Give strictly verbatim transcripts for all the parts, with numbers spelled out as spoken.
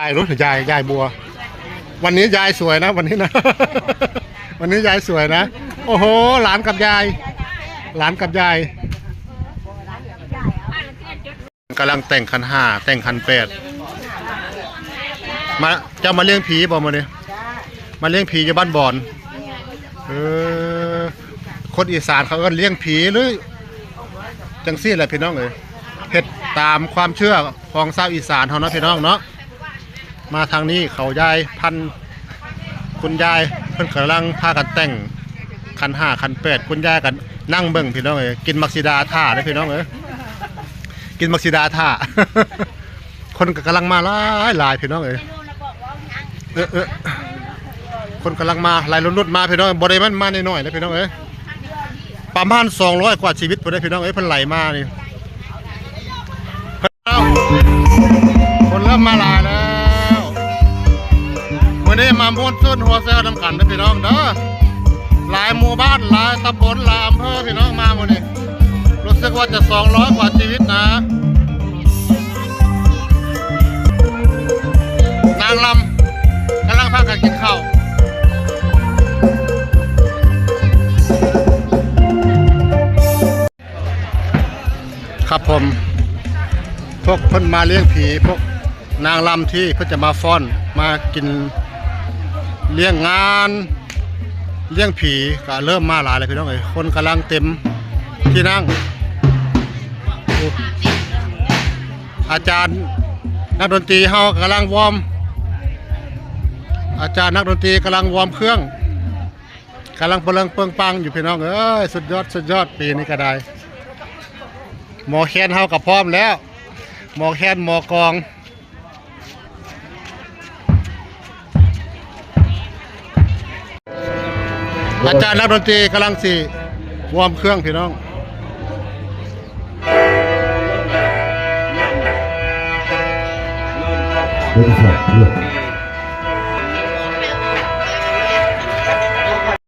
ยายรถยายยายบัว วันนี้ยายสวยนะ วันนี้นะ วันนี้ยายสวยนะ โอ้โห หลานกับยาย หลานกับยาย กำลังแต่งขันห้า แต่งขันแปด มา เจ้ามาเลี้ยงผีบ่มื้อนี้ มาเลี้ยงผีอยู่บ้านบอน เออ คนอีสานเขาเอิ้นเลี้ยงผีหรือ จังซี่แหละพี่น้องเอ้ย เฮ็ดตามความเชื่อของชาวอีสานเฮาเนาะพี่น้องเนาะ มาทางนี้เขายายพันธุ์ คุณยายเพิ่นกำลังพากันแต่งขันห้าขันแปด คุณยายก็นั่งเบิ่งพี่น้องเอ้ย กินหมากสีดาถ่าเด้อพี่น้องเอ้ย กินหมากสีดาถ่า คนก็กำลังมาหลายหลายพี่น้องเอ้ย เออ เออ คนกำลังมาหลายรถมาพี่น้อง บ่ได้มันมาน้อยๆนะพี่น้องเอ้ย ประมาณสองร้อยกว่าชีวิตพุ้นเด้อพี่น้องเอ้ย เพิ่นไหลมานี่ คนเริ่มมาหลายแล้ว มื้อนี้มาม่วนซื่นหัวแซวนำกันนะพี่น้องเด้อ หลายหมู่บ้าน หลายตำบล หลายอำเภอพี่น้องมามื้อนี้ รู้สึกว่าจะสองร้อยกว่าชีวิตนะ นางรำกำลังพากันกินข้าว ครับผม พวกเพิ่นมาเลี้ยงผี พวกนางรำที่เพิ่นจะมาฟ้อน มากินเลี้ยงงาน เลี้ยงผีก็เริ่มมาหลายแล้วพี่น้องเอ้ย คนกำลังเต็มที่นั่ง อาจารย์นักดนตรีเฮากำลังวอร์ม อาจารย์นักดนตรีกำลังวอร์มเครื่อง กำลังเปลิงเปิงปังอยู่พี่น้องเอ้ย สุดยอด สุดยอด ปีนี้ก็ได้ หมอแคนเฮาก็พร้อมแล้ว หมอแคนหมอกลอง อาจารย์นักดนตรีกำลังสิวอร์มเครื่องพี่น้อง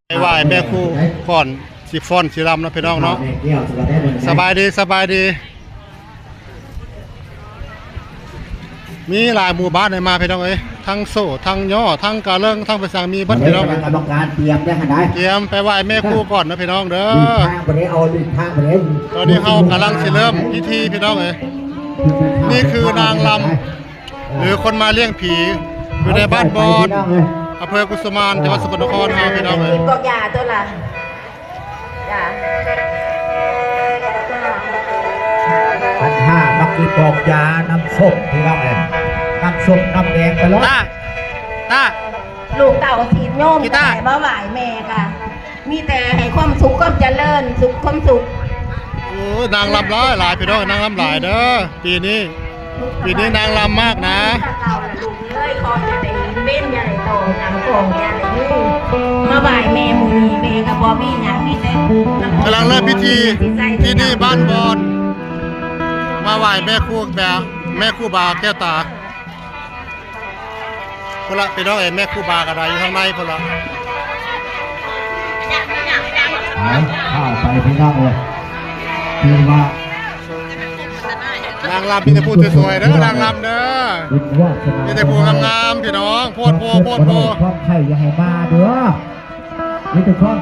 ไปไหว้แม่ครูก่อนสิฟ้อนสิรำเนาะพี่น้องเนาะ สบายดี สบายดี มีหลายหมู่บ้านให้มาพี่น้องเอ้ย ทั้งโซ่ ทั้งย่อ ทั้งกะเลิง ทั้งไปสั่งมีเบิดพี่น้อง คณะกรรมการเตรียมได้ขนาด เตรียมไปไหว้แม่ครูก่อนนะพี่น้องเด้อ หลีกทางไปเลย เอาหลีกทางไปเลย ตอนนี้เฮากำลังสิเริ่มพิธีพี่น้องเอ้ย นี่คือนางรำ หรือคนมาเลี้ยงผี อยู่ในบ้านบอน อำเภอกุสุมาน จังหวัดสกลนครเฮาพี่น้องเอ้ย กอกยาตัวละ จ้ะ ขันห้ามักกินกอกยาน้ำส้มพี่น้องเอ้ย น้ำส้มน้ำแดงไปเลย ตา ตา ลูกเต้าสิโยม กีตาร์ ก็ได้มาไหว้แม่ค่ะ มีแต่ให้ความสุขความเจริญ สุขความสุข โอ้ย นางรำหลายหลายพี่น้อง นางรำหลายเด้อ ปีนี้ ปีนี้นางรำมากนะ เอ้ย ขออย่าได้เว้นอย่าได้ต่อตามกองอย่าได้อยู่ มาไหว้แม่มื้อนี้แม่ก็บ่มีหยัง มีแต่ กำลังเริ่มพิธีที่นี่บ้านบอน มาไหว้แม่ครูแบบ แม่ครูบาแก้วตา พุ้นละพี่น้องเอ้ย แม่ครูบาก็ได้อยู่ข้างในพุ้นละ เอาข้าวไปพี่น้องเลย คือว่า นางรำมีแต่ผู้สวยๆเด้อ นางรำเด้อ บุญวาสนา มีแต่ผู้งามๆพี่น้อง โพดโพ โพดโพ ความไข่อย่าให้มาเด้อ มีแต่ความ